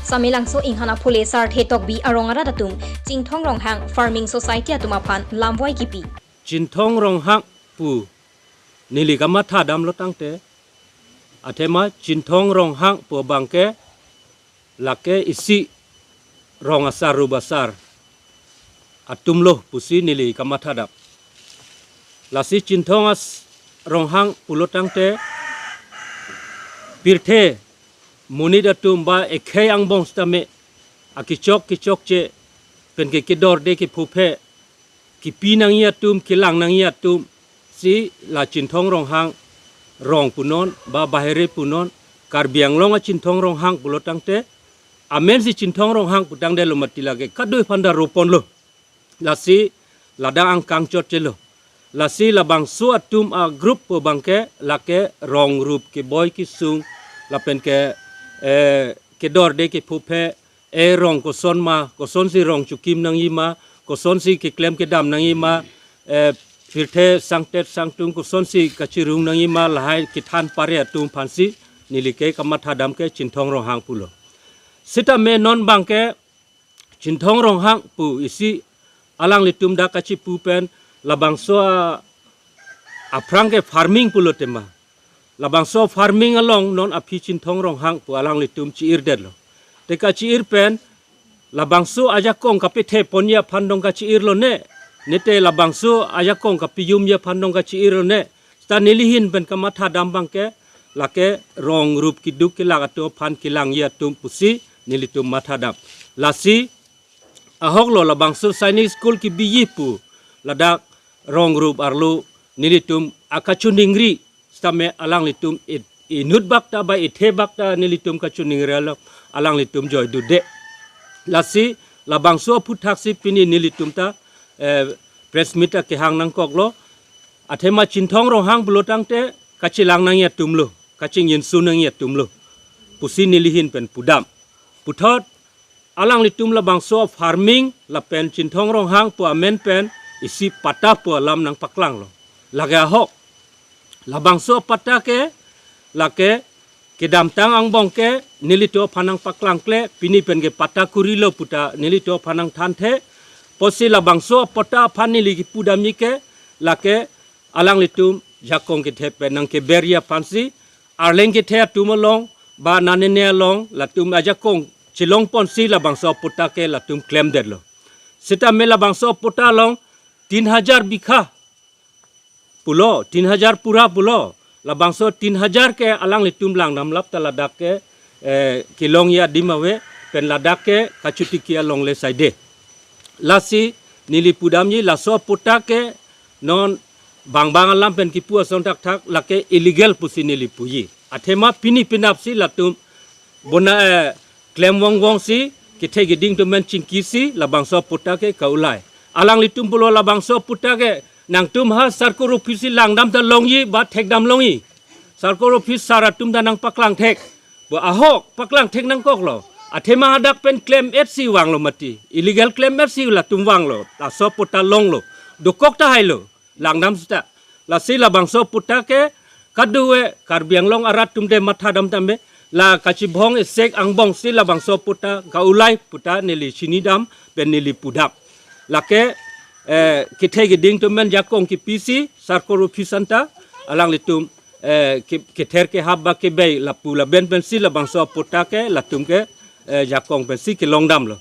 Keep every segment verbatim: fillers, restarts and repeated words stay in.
Samelangso Inghan aphule Sarthe Tokbi arong arat atum Chinthong Ronghang Farming Society atum aphan lamvoi kipi. Chinthong Ronghang pu neli kamatha damlo tangte, athema Chinthong Ronghang pu abangke lake isi rong asar rup asar atumlo pusi neli kamatha dam. Lasi Chinthong as Ronghang pulo tangte pirthe monit atum ba ekhei angbong sitame akichok kichokche pen ke kedorde kephuphe kipi nangji atum, kelang nangji atum si la Chinthong Ronghang rong punon ba bahere punon, Karbi Anglong a Chinthong Ronghang pulo tangte, amen si Chinthong Ronghang putangdetlo mati, lake kadokave aphan ta roponlo. Lasi ladak angkang chotchelo. Lasi labangso atum a group pu abangke lake rong rup keboi kesung lapen ke, eh, kedorde kephuphe, eh, rong koson ma, kosonsi rong chokim nangji ma, kosonsi keklem kedam nangji ma, eh, pirthe sangtet sangtung kosonsi kachirung nangji ma, lahai kethan pare atum aphansi neli ke kamatha dam ke Chinthong Ronghang pulo. Sitame non abangke Chinthong Ronghang pu isi alanglitum dak kachipu pen labangso a-, aphrang ke farming pulo tema. Labangso farming along non aphi Chinthong Ronghang pu alanglitum chi-irdetlo. Te kachi-ir pen labangso ajakong kapethe ponji aphan dong kachi-irlo ne, nete labangso ajakong kapejumji aphan dong kachi-irlo ne. Sita neli ahin pen kamatha dam abangke lake rong rup keduk kelak atum aphan kelangji atum pusi nelitum matha dam. Lasi ahoklo labangso Sainik School kebiji pu ladak rong rup arlo nelitum akachiningri sitame alanglitum i-, inut bak ta ba ithe bak ta nelitum kachiningri lo, alanglitum joidude. Lasi labangso aphuthak si pini nelitum ta, eh, press meet ta kehang nangkoklo. Athema Chinthong Ronghang pulo tangte kachelang nangji atumlo, kachingjinso nangji atumlo pusi neli ahin pen pudam. Puthot alanglitum labangso farming lapen Chinthong Ronghang pu amen pen isi patta pu alam nangpaklanglo. Lake ahok. Labangso patta ke lake kedamtang angbong ke nelitum aphan nangpaklangkle, pini pen ke patta kurilo puta nelitum aphan nangthanthe. Pusi labangso patta aphan neli kipudamji ke lake alanglitum jakong kethe pen nangkeberji aphansi, arleng kethe atum along ba nanene along latum ajakong chelong ponsi labangso patta ke latum klemdetlo. Sitame labangso patta along tin hajar bikha pulo, tin hajar pura pulo. Labangso tin hajar ke alanglitum langdam lap ta ladak ke, eh, kelongji adim ave pen ladak ke kachotiki alongle saide. Lasi neli pudamji laso patta ke non bang bang alam pen kipu ason thakthak lake illegal pusi neli puji. Athema pini penapsi latum bona, eh, klem vongvong si kethe keding atum pen chingkisi labangso patta ke kaulai. Alanglitum pulo labangso patta ke nangtum ha circle office si langdam ta longji ba thekdam longji. Circle office sar atum ta nangpaklangthek. Bo ahok paklangthek nangkoklo. Athema hadak pen klem-et si vanglo mati. Illegal klem-et si latum vanglo. Laso patta longlo. Dokok ta hailo. Langdam sita. Lasi labangso patta ke kadokave Karbi Anglong arat atum de matha dam tame, la kachibong isek angbong si labangso patta kaulai puta neli chinidam pen neli pudam. Lake, eh, kethe keding atum pen jakong kipisi circle office anta, alanglitum, eh, ke-, kether kehap ba kebei lapu laben pensi labangso patta ke latum ke, eh, jakong pensi kelongdamlo.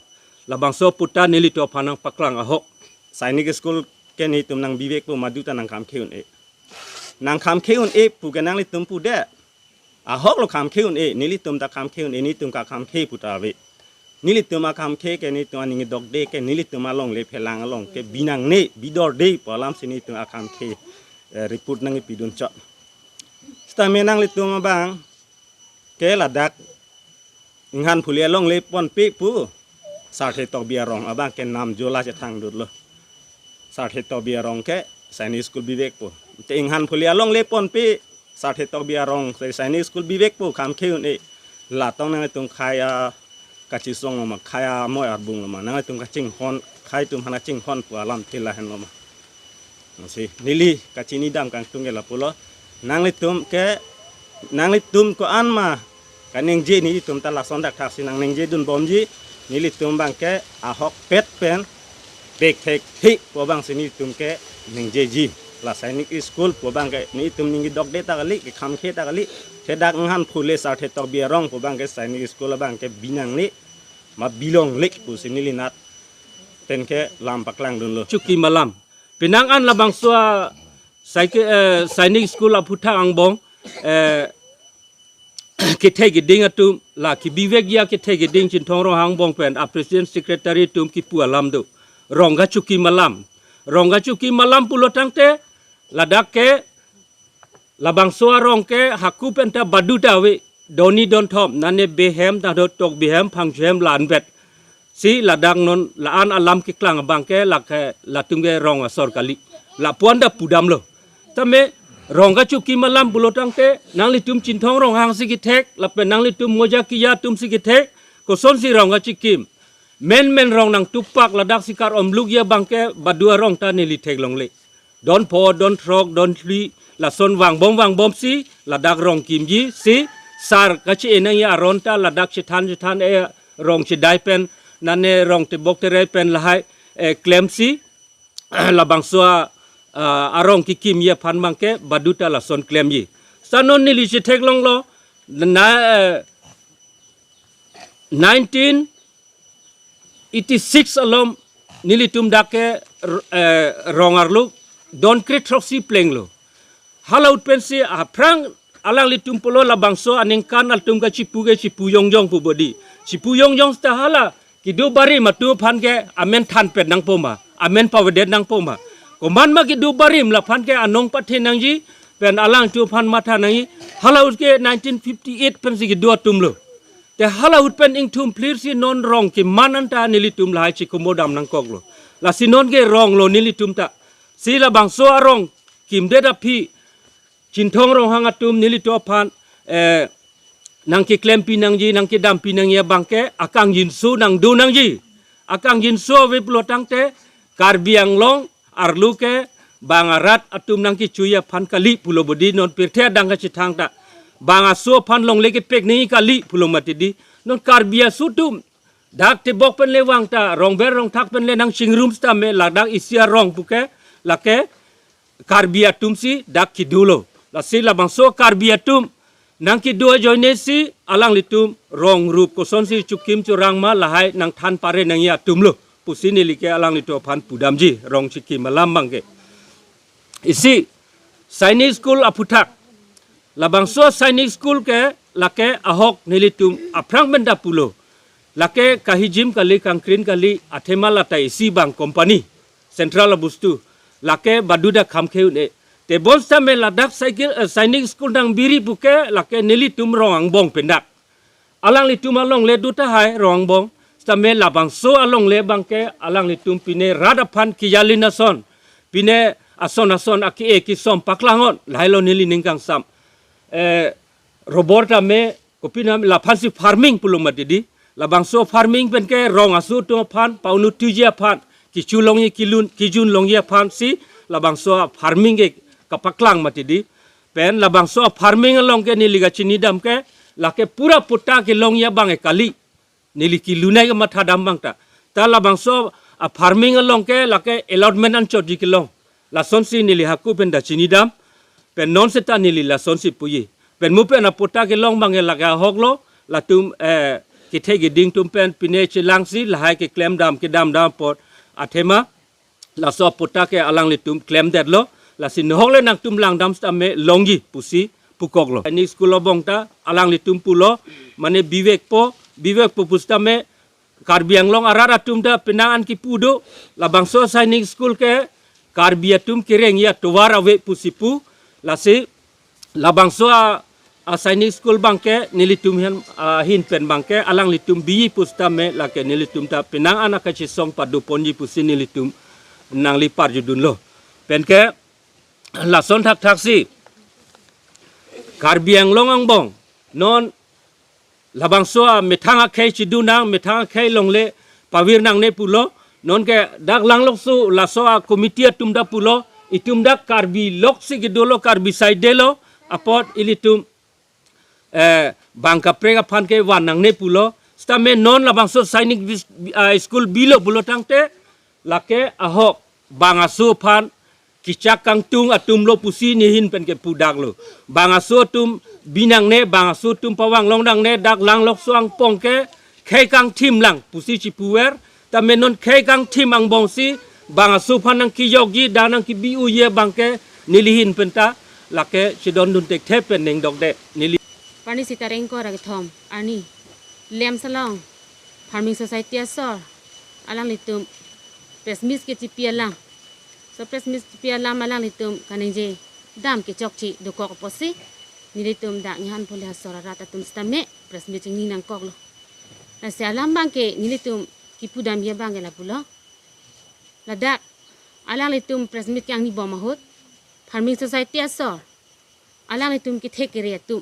Labangso patta nelitum aphan nangpaklang ahok. Sainik School ke netum nangbivek pu madu ta nangkhamkhe un-e. Nangkhamkhe un-e pu ke nanglitum pudet. Ahoklo khamkhe un-e, nelitum ta khamkhe un-e, netum kakhamkhe puta ave. Nelitum akhamkhe ke netum aning dokde ke nelitum alongle phelang along ke bi nangne, bi dorde pu alam si netum akhamkhe, eh, report nangkipidun chot. Sitame nanglitum abang ke ladak Inghan phuli alongle ponpe pu Sarthe Tokbi arong abang ke namjola chethangdutlo. Sarthe Tokbi arong ke Sainik School bivek pu. Te Inghan phuli alongle ponpe Sarthe Tokbi arong se Sainik School bivek pu khamkhe un-e. Latong nangtum khei a kachisong lo ma, khei amoi arbung lo ma, nangtum kachinghon, khei atum aphan chinghon pu alam te lahenlo ma. Lasi neli kachinidam kangtung ke lapulo. Nanglitum ke, nanglitum ko-an ma Kaningje nelitum ta lason thakthak si nangningje dunbomji, nelitum abangke ahokpet pen bek thek thik pu abang si nelitum keningjeji. La Sainik School pu abangke nelitum ning kedokde ta kali, kekham khe ta kali, thedak nghan phule Sarthe Tokbi arong pu abangke Sainik School abangke binangne ma bilongle pusi neli nat pen ke lam paklang dunlo. Chokim alam. Penang an labangso a Saike, eh, Sainik School aphuthak angbong, eh, kethe keding atum, la kebivekji akethe keding Chinthong Ronghang angbong pen a President Secretary atum kipu alam do. Rong kachokim alam. Rong kachokim alam pulo tangte, ladak ke labangso arong ke hako pen ta badu ta ave, doni don thom, nane Behem, ta do Tokbihem, Phangchohem la-anvet. Si ladak non la-an alam keklang abangke lake latum ke rong asor kali. Lapu-an ta pudamlo. Tame rong kachokim alam pulo tangte, nanglitum Chinthong Ronghang si kethek, lapen nanglitum Mojakiya atum si kethek, kosonsi rong kachikim. Menmen rong nangtupak ladak si kar-omlukji abangke badu arong ta neli theklongle. Don pho, don throk, don phli, lason vangbom vangbomsi ladak rong kimji, si sar kachi-e nangji aron ta ladak chethan chethan e rong chedai pen, nane rong tebok terai pen lahai, eh, klemsi, labangso a, ah, arong kekimji aphan abangke badu ta lason klemji. Seta non neli chetheklonglo, na, eh, nineteen eighty-six along nelitum dak ke, eh, rong arlo don kre throksi plenglo. Hala ahut pensi aphrang alanglitum pulo labangso aningkan atum kachipu ke chipu jongjong pu bodi. Chipu jongjong seta hala kedo barim atum aphan ke amen thanpet nangpo ma, amen pavedet nangpo ma. Komat ma kedo barim laphan ke anong pathe nangji, pen alangtum aphan matha nangji, hala ahut ke nineteen fifty-eight pensi kedo atumlo. Te hala ahut pen ingthum phlir si non rong keman anta nelitum lahai chikomo dam nangkoklo. Lasi non ke ronglo nelitum ta. Si labangso arong kimdet aphi Chinthong Ronghang atum nelitum aphan, eh, nangkeklempi nangji, nangkedampi nangji abangke akangjinso nangdo nangji. Akangjinso ave pulo tangte Karbi Anglong arlo ke bang arat atum nangkechui aphan kali pulo bodi, non pirthe adang kachethang ta. Bang aso aphan longle kepek nangji kali pulo mati di. Non Karbi aso atum dak tebok pen le vang ta, rongver rongthak pen le nangchingrum seta me ladak isi arong puke, lake Karbi atum si dak kedo lo. Lasi labangso Karbi atum nangkedo ajoine si alanglitum rong rup kosonsi chokim chorang ma lahai nangthan pare nangji atumlo pusi neli ke alanglitum aphan pudamji, rong chikim alam abangke. Isi Sainik School aphuthak. Labangso Sainik School ke lake ahok nelitum aphrang pen ta pulo. Lake kahijim kali, kangkrin kali, athema lata isi bang company, Central abustu, lake badu ta kham khe un-e. Tebon seta me ladak cycle, eh, Sainik School nangbiri puke lake nelitum rong angbong pen dak. Alanglitum alongle do tahai rong angbong. Seta me labangso alongle abangke alanglitum pine rat aphan kijalin ason, pine ason ason ake-e kesom paklang-ot, lahailo neli ning kangsam. Eh, robor tame, kopi nam laphan si farming pulo mati di. Labangso farming pen ke rong aso atum aphan, paunu tuji aphan, kechu longji, kelun, kejun longji aphan si labangso farming ke kapaklang mati di. Pen labangso farming along ke neli kachini dam ke, lake pura patta kelongji abang e kali. Neli kelun ai kamatha dam abang ta. Ta labangso a farming along ke lake allotment anchotji kelong. Lasonsi neli hako pen ta chini dam. Pen non seta neli lasonsi puji. Pen mu pen a patta kelong abang e lake ahoklo. Latum, eh, kethe keding atum pen pine chelangsi lahai keklem dam kedam dam apot athema laso a patta ke alanglitum klemdetlo. Lasi nohok le nangtum langdam seta me longji pusi pukoklo. Sainik School abong ta alanglitum pulo, mane bivekpo, bivekpo pu seta me Karbi Anglong arat atum ta penang an kipu do, labangso Sainik School ke Karbi atum kerengji atovar ave pusi pu. Lasi labangso a, a Sainik School abangke nelitum ahin, ahin pen abangke alanglitum biji pu seta me lake nelitum ta penang an akachesong padoponji pusi nelitum nangli parjudunlo. Pen ke lason thakthaksi Karbi Anglong angbong non labangso a methang akhei chidu nang, methang akhei longle pavir nangne pulo. Non ke dak Langlokso laso a committee atum ta pulo, itum dak Karbi loksi kedolo, Karbi saidelo, apot ilitum, eh, bang kaprek aphan ke van nangne pulo. Sitame non labangso Sainik bis-, ah, school bilo pulo tangte, lake ahok bang aso aphan kechak kangtung atum lo pusi nehin pen ke pudak lo. Bang aso atum bi nangne, bang aso atum pavang long nangne, dak Langlokso angbong ke khei kangthim lang pusi chipuver. Tame non khei kangthim angbong si bang aso aphan nangkejokji, dak nangkebi-uji abang ke nelihin penta lake chedondun thekthe pen ningdokde neli. Pani Sita Rengkor Ragthom arni Lemsa along Farming Society asor alanglitum press meet kechipi alam. So press meet chipi alam alanglitum kaningje dam kechokche dokok apotsi nelitum dak Inghan Phule asor arat atum sitame press meet chingni nangkoklo. Lasi alam abang ke nelitum kipudamji abang ke lapulo. Ladak alanglitum press meet kangni bom ahut Farming Society asor alanglitum kethek kere atum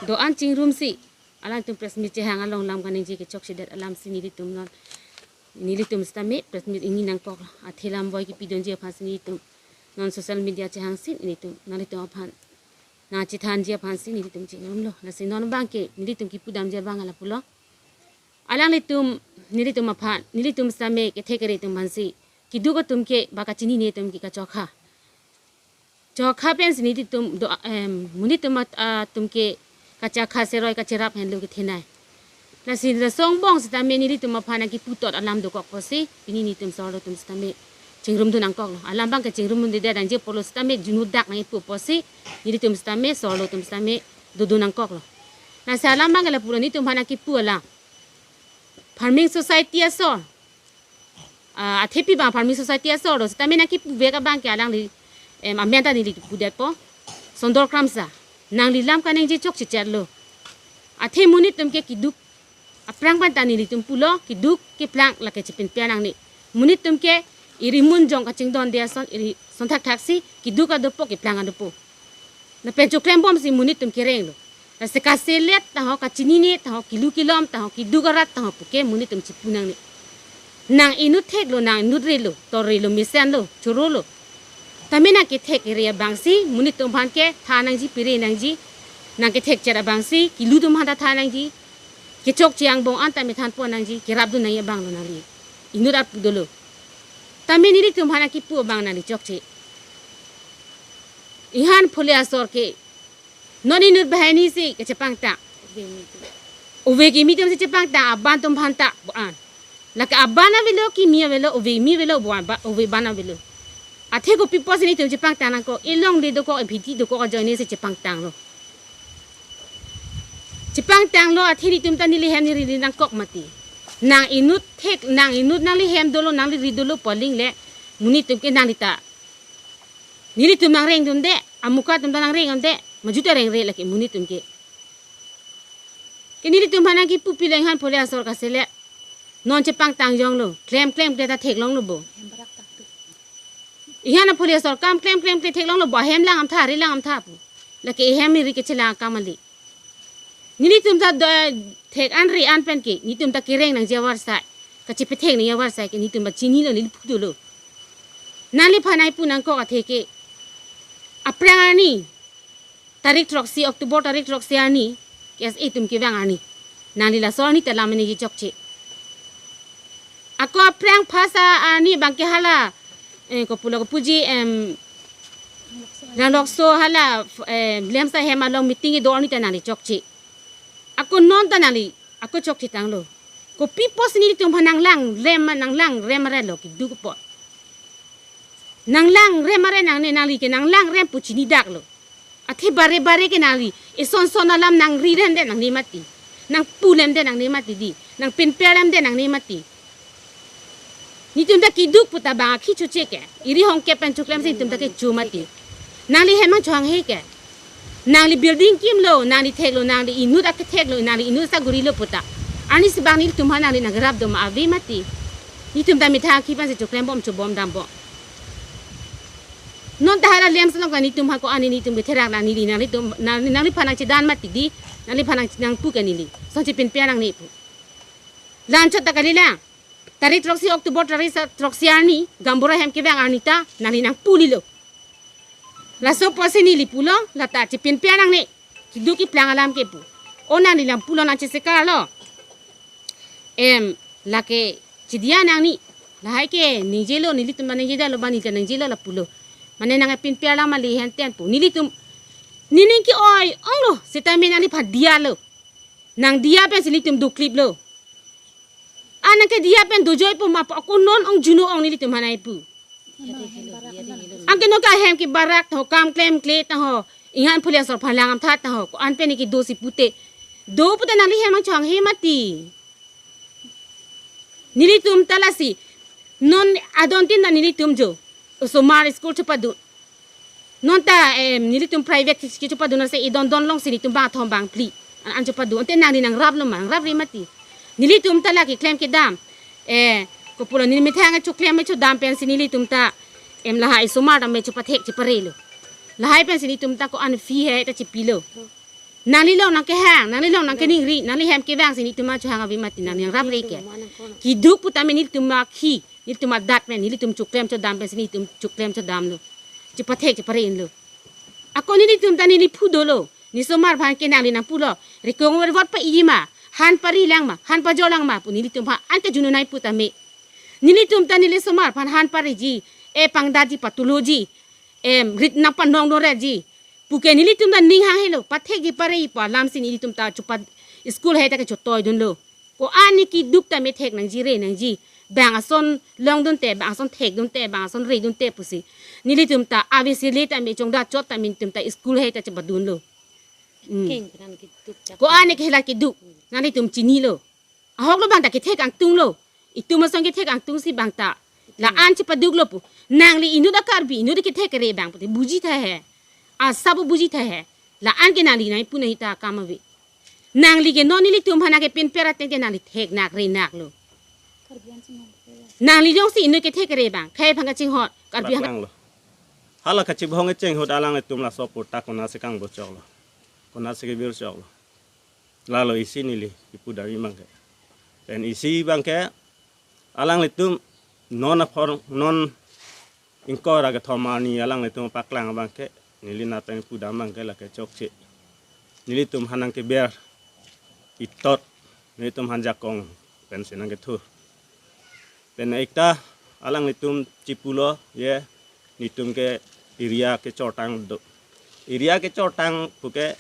do-an chingrumsi alanglitum press meet chehang along lam kaningje kechokchedet alamsi nelitum non, nelitum sitame press meet ingni nangkok. Athe lam boi kipidunji aphansi nelitum non social media chehangsi nelitum nanglitum aphan nangchethanji aphansi nelitum chingrumlo. Lasi non abang ke nelitum kipudamji abang lapulo. Alanglitum nelitum aphan, nelitum sitame kethek kere atum aphansi keduk atum ke ba kachinine atum ke kachokha. Chokha pensi nelitum do, em, monit atum at-, atum ke kachokha, seroi kacherap henlo kethenei. Lasi laso angbong sitame nelitum aphan nangkiputot alam dokok apotsi pini nelitum sorlo atum sitame chingrumdun nangkoklo. Alam abang ke chingrumdunde nangji apotlo sitame junu dak nangkipu apotsi nelitum sitame sorlo atum sitame dodun nangkoklo. Lasi alam abang ke lapulo, nelitum aphan nangkipu alam. Farming Society asor, ah, athepi abang Farming Society asor do sitame nangkipuvek abang ke alangli, em, amen ta neli pudetpo. Sondor Kramsa, nangli lam kaningje chokchechetlo. Athe monit atum ke keduk aphrang aphan ta nelitum pulo, keduk keplang lake chepinper nangne. Monit atum ke iri munjong kachingdonde ason iri son thakthaksi keduk adopo keplang adopo. Lapen choklembomsi monit atum kerenglo. Lasi kaselet taho, kachinine taho, kilu kilom taho, keduk arat taho puke monit atum chipu nangne. Nang inut theklo, nang inut relo, torrelo, mesenlo, chorolo. Tame nangkethek kere abangsi monit atum aphan kethan nangji, pere nangji, nangkethekchet abangsi kilu atum aphan ta than nangji, kechokche angbong an tame thanpon nangji, kerapdun nangji abanglo nangli. Inut apu dolo. Tame nelitum aphan nangkipu abang nangli chokche. Inghan Phule asor ke non inut banghini si kechepangtang. Ove kimi atumsi chepangtang, aban atum aphanta bo-an. Lake aban avelo, kimi avelo, ove kimi avelo, bo-an ba, ove aban avelo. Athe kopi apotsi nelitum chepangtang nangkok, elongle dokok, ebhiti dokok ajoine si chepangtanglo. Chepangtanglo athe nelitum ta neli hem neli ri nangkok mati. Nang inut thek, nang inut nangli hem dolo, nangli ri dolo pu aling le monit atum ke nangli ta, nelitum nangrengdunde, amuka atum ta nangrengdunde, maju ta rengre lake monit atum ke. Ke nelitum aphan nangkipu pilo Inghan Phule asor kaselet. Non chepangtang jonglo, klem klem kle ta theklonglo bo. Inghan Phule asor akam klem klem kle theklonglo bo, ahem lang amtha, ari lang amtha pu. Lake ehem iri kechelang akam kali. Nelitum ta do, thek an ri an pen ke nelitum ta kereng nangji avarsai, kachepethek nangji avarsai ke nelitum ta chinilo, neli pudolo. Nangliphan nangpu nangkok athe ke aphrang arni, tarik throksi, October tarik throksi arni, K S A atum kevang arni. Nangli laso arni ta lam nangji chokche. Ako aphrang phasa arni abang ke hala, eh, kopulo kopuji, em, Langlokso hala, em, Lemsa hem along meeting kedo arni ta nangli chokche. Ako non ta nangli, ako chokche tanglo. Kopi apotsi nelitum aphan nanglangrem, nanglangrem arelo keduk apot. Nanglangrem are nangne, nangli ke nanglangrem pu chinidaklo. Athe bare bare ke nangli eson son alam nangriremde nangne mati. Nangpulemde nangne mati di. Nangpinperlemde nangne mati. Nelitum ta keduk pu ta bang akhi choche ke. Iri hongke pen choklemsi nelitum ta kecho mati. Nangli hem nangchohanghe ke. Nangli building kimlo, nangli theklo, nangli inut aketheklo, nangli inut sagurilo pu ta. Arnisi abang nelitum aphan nangli nangrap do ma ave mati. Nelitum ta methang akhi pensi choklembom chobom dambom. Non ta hala Lemsa along ke nelitum hako ani nelitum betherak nang neli nanglitum nang nangliphan nangchedan mati di, nangliphan nang nangpu ke neli. Son chepinper nangne pu. Lamchot ta kalilang. Tarik throksi October tarik sa-, throksi arni, gaonbura hem kevang arni ta, nangli nangpulilo. Laso apotsi neli pulo, lata chepinper nangne, keduk keplang alam ke pu. O nangli lam pulo, nang chesekarlo. Em, lake chidiya nangni. Lahai ke ningjelo, nelitum ta ningjelo, ba neli ta ningjelo lapulo. Mane nangpinpir lang ma le henten pu. Nelitum, nening ke-oi onglo, setame nangliphan diyalo. Nang diya pensi nelitum dokliplo. Anang ke diya pen dojoi pu ma pu, ako non ong juno ong nelitum hanai pu. Anke non ke ahem kebarak ta ho, kam klemkle ta ho, inghan phulia sor phalang amthat ta ho, ko-an pen ke dosi pute. Do pute nangli hem ang chang he mati. Nelitum ta lasi. Non adon tin ta nelitum jo. Osomar school chepadun. Non ta, em, nelitum private ke, ke chepadun, ase idon don longsi nelitum bangthom bangphli. An, an chepadun. Ante nangli nangraplo ma, nangrapre mati. Nelitum ta lake klem kedam. Eh, kopulo neli methang choklem me chodam pensi nelitum ta. Em, lahai osomar ta me chopathek cheparelo. Lahai pensi nelitum ta ko-an fee he ta chepilo. Nangli long nangkehang, nangli long nangkeningri, nangli hem kevangsi nelitum ma chohang ave mati, nangli nangrapre ke. Keduk putame nelitum ma khi, nelitum adat pen, nelitum choklem chodam pensi nelitum choklem chodamlo. Chepathek cheparenlo. Ako nelitum ta neli phu dolo, ne osomar aphan ke nangli nangpulo. Rikong vervot pa-i ma, han pari lang ma, han pajor lang ma pu nelitum aphan an kejunonai putame. Nelitum ta neli osomar aphan han pariji, e pangdaji, patuloji, em, rit nangpanong doreji. Puke nelitum ta ning hang helo, pathekji pare-i pu alamsi nelitum ta chopa school he ta ke chotoidunlo. Ko-an ne keduk ta methek nangji, re nangji. Bang ason longdunte, bang ason thekdunte, bang ason redunte pusi. Nelitum ta ave sile ta me chongda chot ta me nelitum ta school he ta chepadunlo. Hmm. King kanan keduk chak. Ko-an ne ke hela keduk, nanglitum chinilo. Ahoklo bang ta kethek angtunglo. Itum ason kethek angtungsi bang ta. La-an chepaduklo pu. Nangli inut a-Karbi, inut kethek kere bang pute buji tha he. Asa pu buji tha he. La-an ke nangli nangpu nangji ta akam ave. Nangli ke non nelitum aphan nangkepinpir ateng te nangli theknak renaklo. Nangli jongsi inut kethek kere bang, khei aphan kachinghon, Karbi aphan. Paklanglo. Hala kachibhong kecheng ahut alanglitum laso patta konatsi kangbo choklo. Konatsi kebir choklo. Lalo isi neli kipudam abangke. Pen isi abangke alanglitum non apor non ingkoi ra kethom arni alanglitum paklang abangke neli nat pen pudam abangke lake chokche. Nelitum aphan nangkeber itot, nelitum aphan jakong pensi nangkethu. Pen ekta alanglitum chipulo ye, netum ke area kechortang do. Area kechortang puke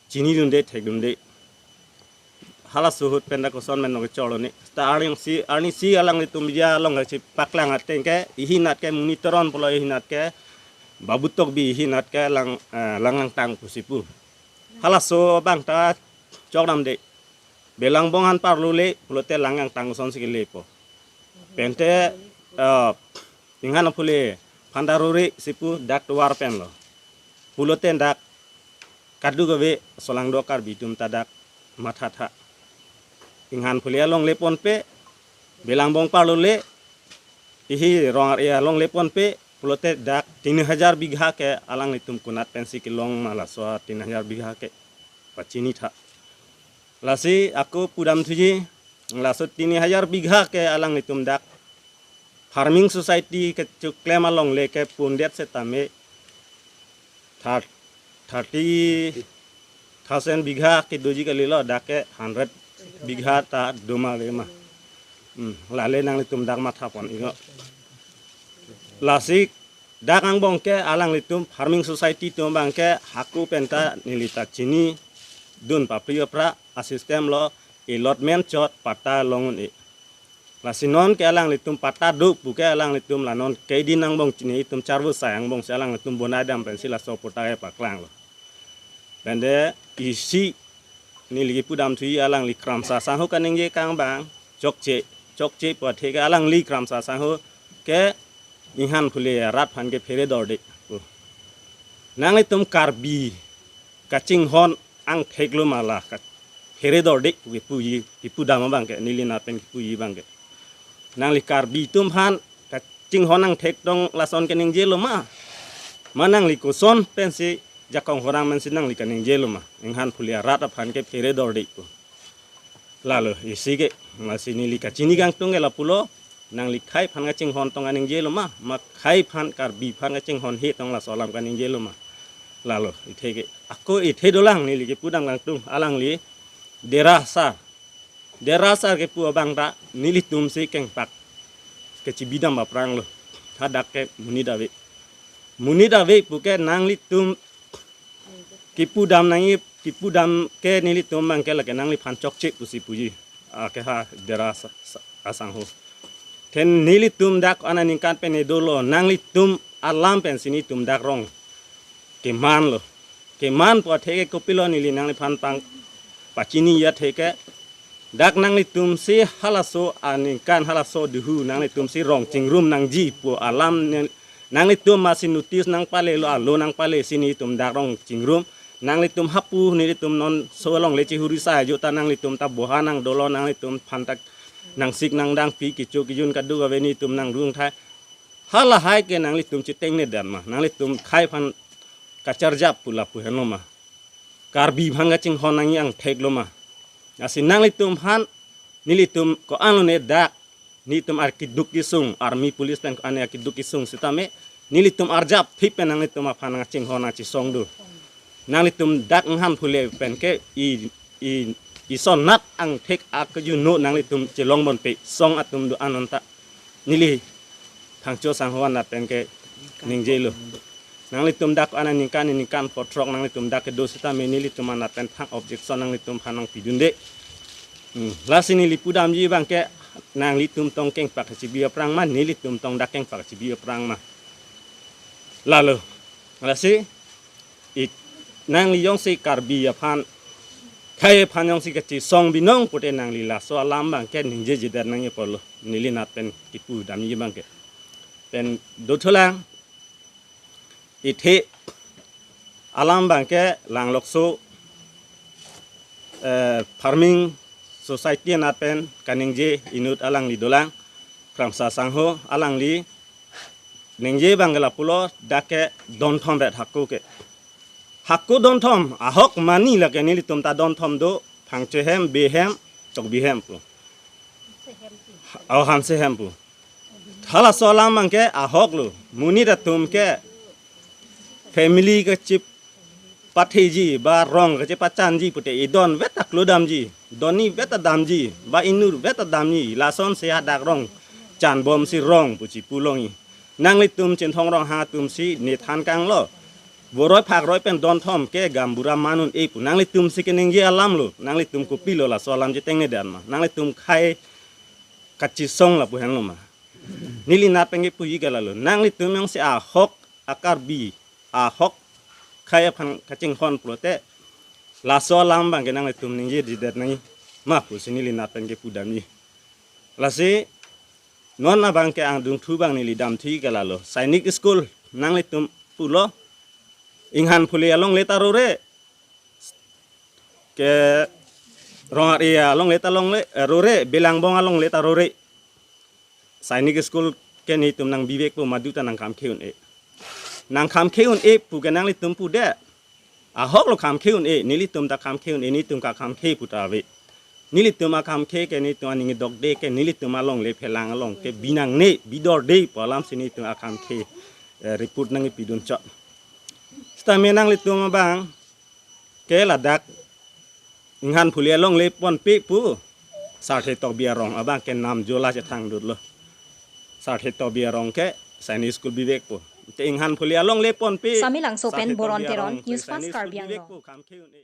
chinidunde, thekdunde. Halaso ahut pen ta koson men nangkechorlo ne. Ta arni si, arni si alanglitum ya along si paklang ateng ke, ihi nat ke Munitron pulo, ihi nat ke Babu Tokbi, ihi nat ke Lang, eh, Langangtang pusi pu. Halaso abang ta chokdamde. Belangbong han parlo le, pulote Langangtang asonsi kelepo. Pen te, eh, inghan aphu le, Phandaruri si pu dak tovar penlo. Pulote dak kaduk ave, solangdo Karbi atum ta dak mathatha. Inghan aphu le along lepon pe, Belangbong parlo le, ihi rong ar-e along lepon pe, pulote dak tin hajar bigha ke alanglitum konat pensi kelong ma laso tin hajar bigha ke pachini tha. Lasi ako pudam thuji, laso tin hajar bigha ke alanglitum dak farming society kechoklem along le ke pundet setame thir-, thirty thousand bigha kedoji kalilo, dak ke hundred bigha ta do ma ave ma. Hmm, lale nanglitum dak mathapon ingo. Lasi dak angbong ke alanglitum farming society atum abangke hako pen ta neli ta chinidun papri apra a-system lo allotment chot patta long un-e. Lasi non ke alanglitum patta do puke alanglitum la non ke din angbong chini itum charvo sai angbongsi alanglitum bonai dam pensi laso patta ke paklanglo. Pen te isi neli kipudam thuji alangli Kramsa Sangho kaningje kang abang chokche, chokche pu athe ke alangli Kramsa Sangho ke inghan aphu le rat aphan ke phere dorde. Nanglitum Karbi kachinghon angthek lo ma la ka phere dorde pu kipuji, kipudam abangke, neli nat pen kipuji abangke. Nangli Karbi atum aphan kachinghon angthek tong lason keningjelo ma? Ma nangli koson pensi jakong horang pensi nangli kaningjelo ma? Inghan aphu le rat aphan ke phere dorde pu. Lalo isi ke, lasi neli kachini kangtung ke lapulo, nangli khei aphan kachinghon tong kaningjelo ma? Ma khei aphan Karbi aphan kachinghon he tong laso alam kaningjelo ma? Lalo, ithe ke. Ako ithe dolang neli kipudam kangtung, alangli Dera Sar. Dera Sar kepu abang ta nelitum si kengpak kachibidam aphrang lo. Hadak ke monit ave. Monit ave pu ke nanglitum kipudam nangji, kipudam ke nelitum abang ke lake nangliphan chokche pusi puji. Ake ha Dera Sa-, Sa-, Asangho. Then nelitum dak aningkan pen dolo, nanglitum alam pensi netum dak rong keman lo. Keman pu athe ke kopilo neli nangliphan pang pachini ya athe ke, dak nanglitum si halaso aningkan, halaso duhu nanglitum si rong chingrum nangji pu alam ne-, nanglitum masi notice nangpale lo, alo nangpale si netum dak rong chingrum. Nanglitum hapu nelitum non so alongle chihuri sa ajo ta nanglitum ta boha nang dolo, nanglitum phan ta nangsik nangdang pi kicho kijun kaduk ave netum nangrung thai. Halahai ke nanglitum chitengne dan ma, nanglitum khei aphan kacharjap pu lapu henlo ma. Karbi aphan kachinghon nangji angthek lo ma. Lasi nanglitum aphan nelitum ko-an lone dak, netum arkiduk kisung, army police pen ko-an arkiduk kisung sitame, nelitum arjap thip pen nanglitum aphan nangchinghon nangchisong do. Nanglitum dak inghan phule pen ke i, i, isonat angthek akjuno nanglitum chelong bonpe song atum do-an anta. Neli Phangcho Sangho anat pen ke ningje lo. Nanglitum dak aningkan, aningkan pho throk nanglitum dak kedo sitame nelitum anat pen thang objection nanglitum aphan nangpidunde. Hmm. Lasi neli pudamji abang ke nanglitum tong kengpak chibi aphrang ma, nelitum tong dak kengpak chibi aphrang ma. Lalo. Lasi i nangli jongsi Karbi aphan, khei aphan jongsi kachisong binong pute nangli laso alam abang ke ningjejedet nangji apotlo. Neli anat pen kipudamji abang ke. Pen dothulang, ithe alam abang ke Langlokso, eh, Farming Society anat pen kaningje inut alangli dolang, Kramsa Sangho, alangli ningje abang ke lapulo, dak ke donthom vet hako ke. Hako donthom, ahok mani lake nelitum ta donthom do, Phangcho hem, Bey hem, Tokbi hem pu. Oh, Hanse hem pu. Halaso alam abang ke ahok lo, monit atum ke family kachipatheji, ba rong kachipachanji pute idon vet ta klodamji, donni vet ta damji, ba inut vet ta damji, lasonsi hadak rong chanbomsi rong pu chipulongji. Nanglitum Chinthong Ronghang atum si nethan kanglo. Boroi phakroi pen donthom ke gaonbura man un-e pu. Nanglitum si keningje alam lo. Nanglitum kopilo laso alam chitengne dan ma. Nanglitum khei kachisong lapu henlo ma. Neli anat pen kipuji ke lalo. Nanglitum jongsi ahok a-Karbi, ahok khei aphan kachinghon pulote, laso alam abang ke nanglitum ningjejedet nangji ma pusi neli anat pen kipudamji. Lasi non abang ke angdungthu abang neli damthu ke lalo. Sainik School nanglitum pulo, inghan phule alongle ta rore, ke Rong-ar area alongle ta longle, eh, rore, Belangbong alongle ta rore. Sainik School ke netum nangbi vekpo, madu ta nangkhamkhe un-e. Nangkhamkhe un-e pu ke nanglitum pudet. Ahok lo khamkhe un-e, nelitum ta khamkhe un-e, netum kakhamkhe pu ta ave. Nelitum akhamkhe ke netum aning dokde ke nelitum alongle phelang along ke binangne, bidorde pu alam si netum akhamkhe, eh, report nangkipidun chot. Sitame nanglitum abang ke ladak inghan phule alongle ponpe pu Sarthe Tokbi arong abang ke namjola chethang dut lo. Sarthe Tokbi arong ke Sainik School bi vekpo. Te inghan phule alongle ponpe Samelangso pen Sarthe Boron Tokbi Teron, arong ke News Fast Sainik School Karbi bi Anglong. Vekpo, khamkhe un-e.